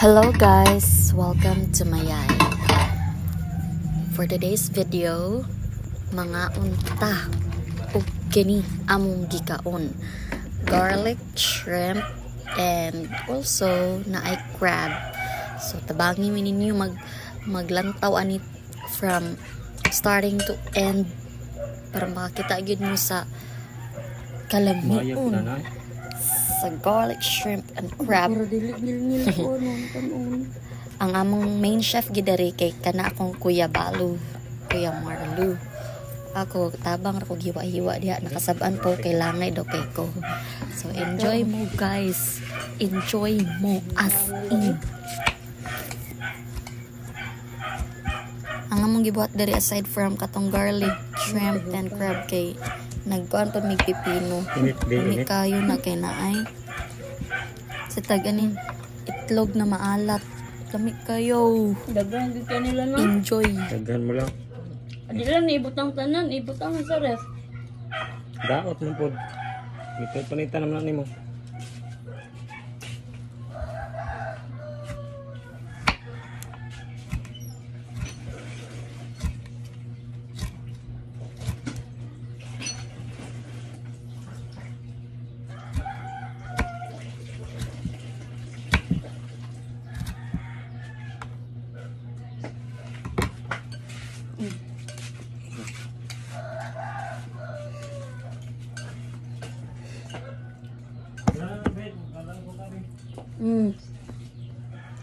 Hello guys, welcome to Mayay. For today's video, mga unta ug kini among gikaon. Garlic shrimp and also naay crab. So tabangi mi ninyo maglantaw ani from starting to end para makakita gyud mo sa kalamion sa garlic shrimp and crab. Ang among main chef gidari kay kana akong Kuya Balu, Kuya Marlu. Ako tabang ra ko hiwa-hiwa diha, nakasab-an po kay langay daw kay ko. So enjoy mo guys. Enjoy mo as in. Ang among gibuhat diri aside from katong garlic shrimp and crab kay nagkuan pa mig pipino. Init kayo na kay naay. Sa tag ani itlog na maalat. Lami kayo. Daghan gid kanila no. Enjoy. Daghan mo lang. Adi lang ibutang tanan, ibutang sa ref. Daot mo pod. Ito panitan naman nimo.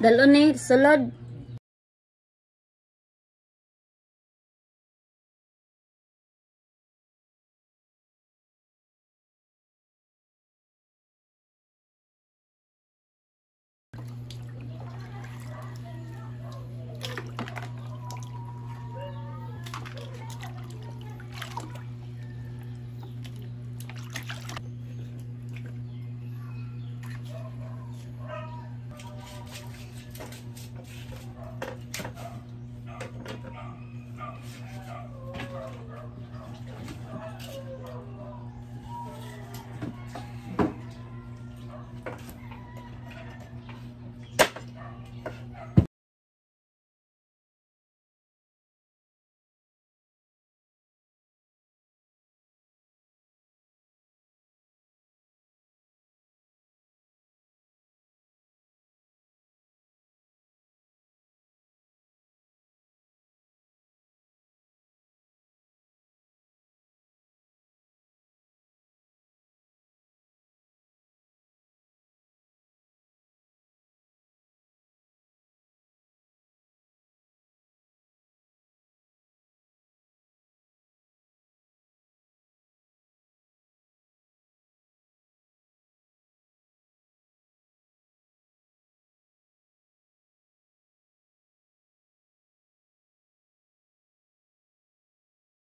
Dalo ni sulod.